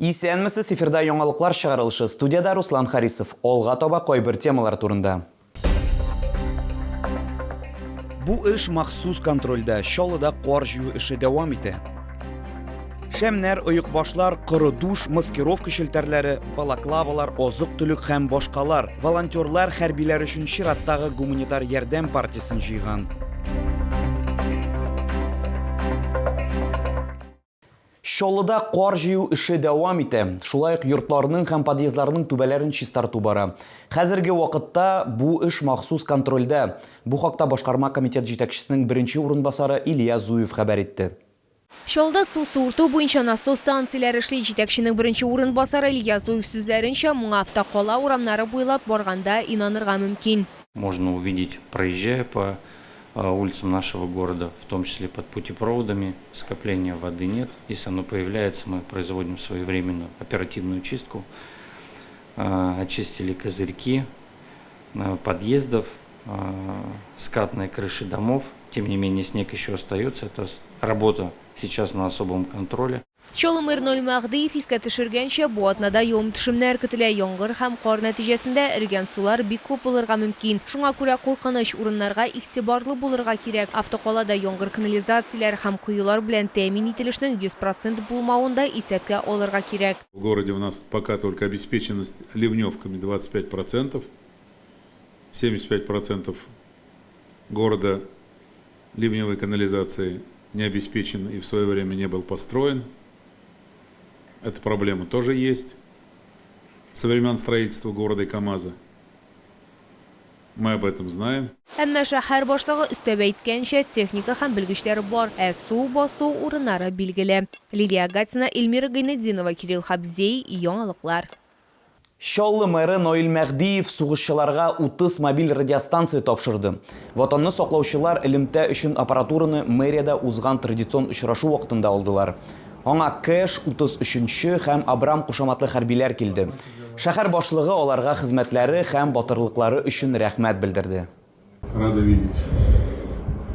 Исәнмесез, эфирда яңалыклар чыгарылышы. Студиядә Руслан Харисов. Алга таба кайбер темалар турында. Бу эш махсус контрольдә. Чаллыда кар җыю эше дәвам итә. Шәмнәр, оекбашлар, коры душ, маскировка челтәрләре, балаклавалар, азык-төлек һәм башкалар. Волонтерлар хәрбиләр өчен чираттагы гуманитар ярдәм партиясен җыйган. Чаллыда кар җыю эше дәвам итә. Шулай ук йортларның һәм подъездларның түбәләрен чистарту бара. Хәзерге вакытта бу эш махсус контрольдә. Бу хакта башкарма комитет җитәкчесенең беренче урынбасары Илья Зуев хәбәр итте. Чаллыда су суырту буенча насос станцияләре эшли. Җитәкченең беренче урынбасары Илья Зуев сүзләренчә, моңа автокала урамнары буйлап барганда инанырга мөмкин. Можно увидеть, проезжая по улицам нашего города, в том числе под путепроводами, скопления воды нет. Если оно появляется, мы производим своевременную оперативную чистку. Очистили козырьки подъездов, скатные крыши домов. Тем не менее, снег еще остается. Это работа сейчас на особом контроле. Чаллы мэры Наил Мәһдиев искә төшергәнчә, бу атнада явым-төшемнәр көтелә, яңгыр һәм кар нәтиҗәсендә эрегән сулар бик күп булырга мөмкин. Шуңа күрә куркыныч урыннарга игътибарлы булырга кирәк. Автокалада яңгыр канализацияләре һәм коелар белән тәэмин ителешнең 100 процент булмавын да исәпкә алырга кирәк. В городе у нас пока только обеспеченность ливневками 25 процентов, 75 процентов города ливневой канализации не обеспечен и в свое время не был построен. Эта проблема тоже есть со времен строительства города и КАМАЗа. Мы об этом знаем. Әмма шәһәр башлыгы өстәп әйткәнчә, техника һәм белгечләр бар, ә су басу урыннары билгеле. Лилия Гатина, Эльмира Гайнетдинова, Кирилл Хабзей, Яңалыклар. Чаллы мэры Наил Мәһдиев сугышчыларга 30 мобиль радиостанция тапшырды. Ватанны саклаучылар элемтә өчен аппаратураны мэриядә узган традицион очрашу вакытында алдылар. Аңа Кэш, 33 нче һәм Абрам кушаматлы хәрбиләр килде. Шәһәр башлыгы аларга хезмәтләре һәм батырлыклары өчен рәхмәт белдерде. Рада видеть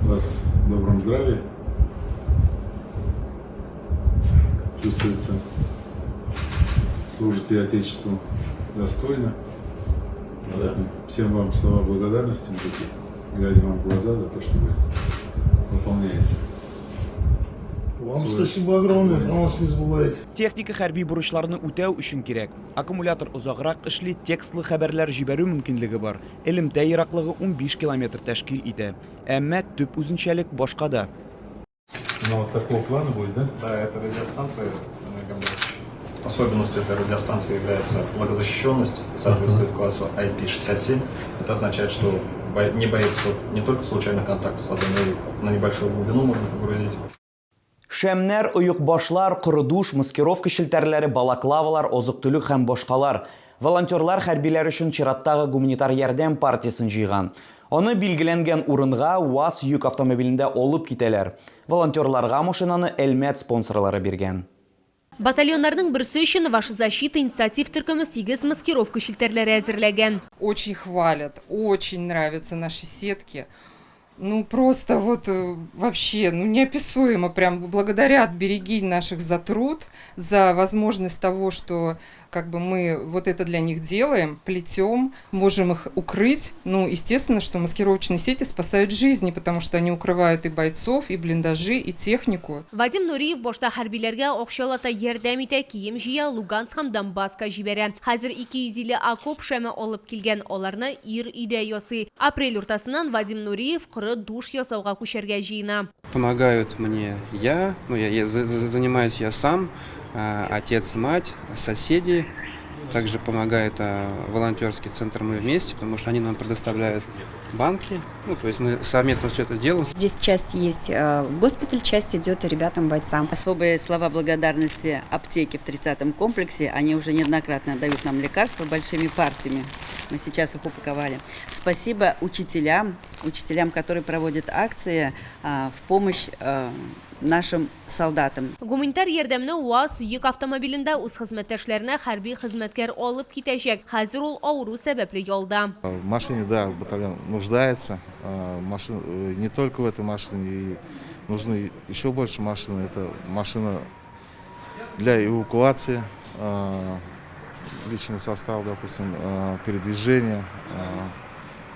вас в добром здравии. Чувствуется, служите Отечеству достойно. Поэтому всем вам слова благодарности, мужики, глядя вам в глаза за то, что вы выполняете. Вам спасибо огромное, про нас не забывайте. Техника хәрби бурычларны үтәү өчен кирәк. Аккумулятор озаграк эшли, текстлы хәбәрләр җибәрү мөмкинлеге бар. Элемтә ераклыгы 15 километр тәшкил итә. Әмма төп үзенчәлек башкада. Она вот такого плана будет, да? Да, это радиостанция Особенностью этой радиостанции является влагозащищенность, соответствует классу IP67. Это означает, что не боится не только случайный контакт с водой, но и на небольшую глубину можно погрузить. Шәмнәр, оекбашлар, коры душ, маскировка челтәрләре, балаклавалар, азык-төлек һәм башкалар. Волонтерлар хәрбиләр өчен чираттагы гуманитар ярдәм партиясен җыйган. Аны билгеләнгән урынга УАЗ йөк автомобилендә алып китәләр. Волонтерларга машинаны Әлмәт спонсорлары биргән. Батальоннарның берсе өчен Ваша защита инициатив төркеме сигез маскировка челтәрләре әзерләгән. Очень хвалят, очень нравятся наши сетки. Ну, просто вот вообще, ну, неописуемо прям благодарят берегинь наших за труд, за возможность того, что как бы мы вот это для них делаем, плетем, можем их укрыть. Ну, естественно, что маскировочные сети спасают жизни, потому что они укрывают и бойцов, и блиндажи, и технику. Вадим Нуриев башта хәрбиләргә акчалата ярдәм итә, кием җыя, Луганск һәм Донбасска җибәрә. Хәзер 250 окоп шәме алып килгән, аларны ир өйдә ясый. Апрель уртасыннан Вадим Нуриев коры душ ясауга күчәргә җыена. Помогают мне я, ну я, я занимаюсь я сам, отец, мать, соседи. Также помогает волонтерский центр «Мы вместе», потому что они нам предоставляют банки. Ну, то есть мы совместно все это делаем. Здесь часть есть в госпиталь, часть идет ребятам-бойцам. Особые слова благодарности аптеке в 30-м комплексе. Они уже неоднократно дают нам лекарства большими партиями. Мы сейчас их упаковали. Спасибо учителям, учителям, которые проводят акции в помощь нашим солдатам. Гуманитар ярдәмне УАЗ йөк автомобилендә үз хезмәттәшләренә хәрби хезмәткәр алып китәчәк. Хәзер ул авыру сәбәпле ялда. В машине, да, батальон нуждается. Машин, не только в этой машине, и нужны еще больше машин. Это машина для эвакуации. Личный состав, допустим, передвижение,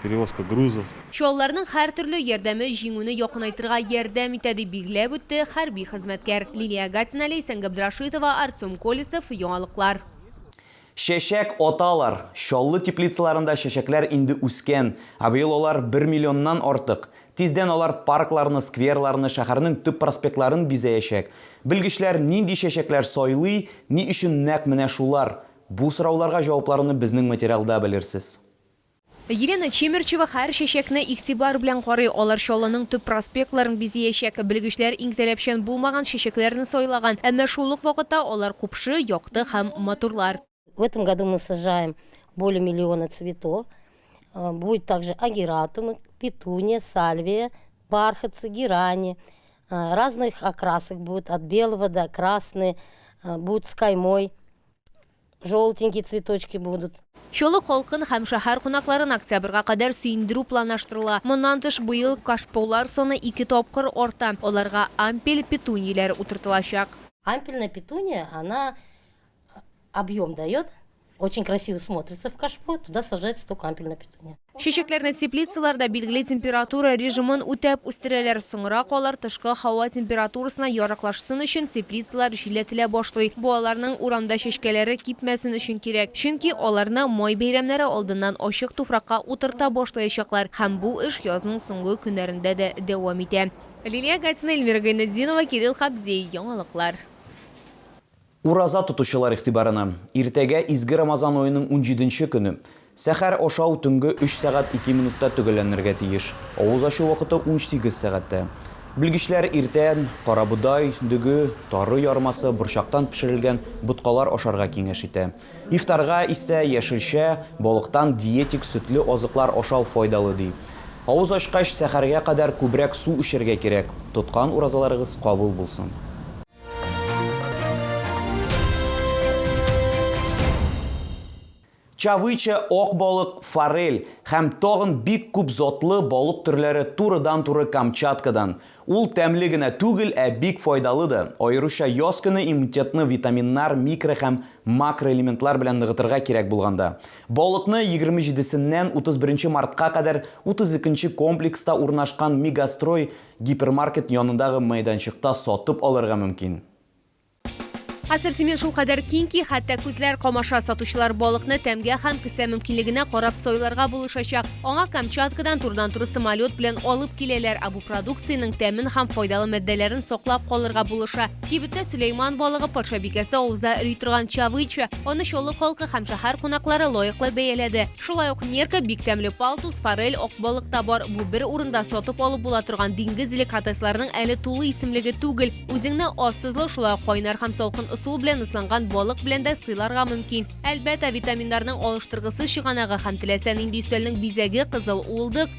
перевозка грузов. Чаллыларның һәртөрле ярдәме җиңүне якынайтырга ярдәм итә, дип билгеләп үтте хәрби хезмәткәр. Лилия Гатина, Ләйсән Габдрашитова, Артем Колесов, Яңалыклар. Чәчәк аталар! Чаллы теплицаларында чәчәкләр инде үскән, ә быел алар бер миллионнан артык. Тиздән алар паркларны, скверларны, шәһәрнең төп проспектларын бизәячәк. Белгечләр нинди чәчәкләр сайлый, ни өчен нәкъ менә шулар? Бу сорауларга җавапларны безнең материалда белерсез. Елена Чемерчева һәр чәчәкне игътибар белән карый. Алар Чаллының төп проспектларын бизиячәк. Белгечләр иң таләпчән булмаган чәчәкләрне сайлаган. Әмма шул ук вакытта алар купшы, якты һәм матурлар. В этом году мы сажаем более миллиона цветов. Будет также агератумы, петуния, сальвия, бархатцы, герани. Разных окрасок будет, от белого до красной, будет с каймой. Желтенькие цветочки будут. Чаллы халкын һәм шәһәр кунакларын октябрьгә кадәр сөендерү планлаштырыла. Моннан тыш, быел кашполар саны ике тапкыр арта. Аларга ампель петунияләр утыртылачак. Ампельная петуния, она объем дает, очень красиво смотрится в кашпо, туда сажается только ампельная петуния. Чәчәкләрне теплицаларда билгеле температура режимын үтәп үстерәләр. Соңрак алар тышкы һава температурасына яраклашсын өчен теплицалар җилләтелә башлый. Бу аларның урамда чәчкәләре кипмәсен өчен кирәк. Чөнки аларны май бәйрәмнәре алдыннан ачык туфракка утырта башлаячаклар. Һәм бу эш язның соңгы көннәрендә дә дәвам итә. Лилия Гатина, Эльмира Гайнетдинова, Кирилл Хабзей. Яңалыклар. Ураза тотучылар игътибарына! Иртәгә изге Рамазан аеның унҗиденче көне. Сәхәр ашау төнге өч сәгать ике минутта төгәлләнергә тиеш. Авыз ачу вакыты 18 сәгатьтә. Белгечләр иртән карабодай, дөге, тары ярмасы, борчактан пешерелгән боткалар ашарга киңәш итә. Ифтарга исә яшелчә, балыктан диетик сөтле азыклар ашау файдалы, ди. Авыз ачкач, сәхәргә кадәр күбрәк су эчәргә кирәк. Тоткан уразаларыгыз кабул булсын! Чавыча, ак балык, форель һәм тагын бик күп затлы балык төрләре турыдан-туры Камчаткадан. Ул тәмле генә түгел, ә бик файдалы да. Аеруча яз көне иммунитетны витаминнар, микро һәм макроэлементлар белән ныгытырга кирәк булганда. Балыкны 27-сеннән 31 мартка кадәр 32 нче комплекста урнашкан Мегастрой Гипермаркет янындагы мәйданчыкта сатып алырга мөмкин. Ассортимент шулкадәр киң ки, хәтта күзләр камаша. Сатучылар балыкны тәмгә һәм кесә мөмкинлегенә карап сайларга булышачак. Аңа Камчаткадан турыдан-туры самолет белән алып киләләр, ә бу продукциянең тәмен һәм файдалы матдәләрен саклап калырга булыша. Кибеттә Сөләйман балыгы, патшабикәсе авызда эри торган чавыча. Аны Чаллы халкы һәм шәһәр кунаклары лаеклы бәяләде. Шулай ук нерка, бик тәмле палтус, форель, ак балык та бар. Бу бер урында сатып алып була торган диңгез деликатесларының әле тулы исемлеге түгел. Үзеңне аз тозлы, шулай ук кайнар һәм салкын ысул белән ысланган балык белән дә сыйларга мөмкин. Әлбәттә, витаминнарның алыштыргысыз чыганагы һәм теләсә нинди өстәлнең бизәге, кызыл уылдык.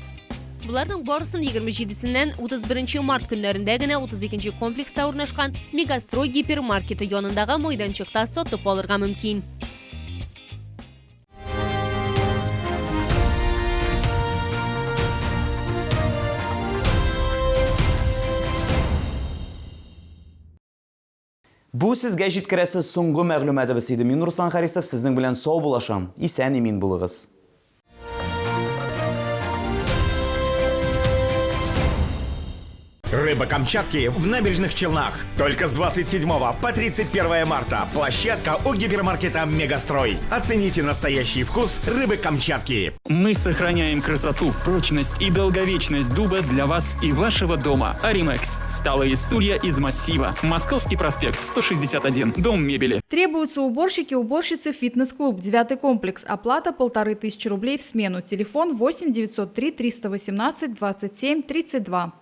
Боларның барысын 27-сеннән 31 март көннәрендә генә 32 нче комплекста урнашкан Мегастрой гипермаркеты янындагы майданчыкта сатып алырга мөмкин. Бу сезгә җиткерәсе соңгы мәгълүматыбыз иде. Мин Руслан Харисов сезнең белән сау булашам. Исән-имин булыгыз. Рыба Камчатки в набережных Челнах. Только с 27 по 31 марта. Площадка у гипермаркета «Мегастрой». Оцените настоящий вкус рыбы Камчатки. Мы сохраняем красоту, прочность и долговечность дуба для вас и вашего дома. Аримекс. Столы и стулья из массива. Московский проспект, 161. Дом мебели. Требуются уборщики, уборщицы, фитнес-клуб. 9 комплекс. Оплата 1500 рублей в смену. Телефон 8 903 318 27 32.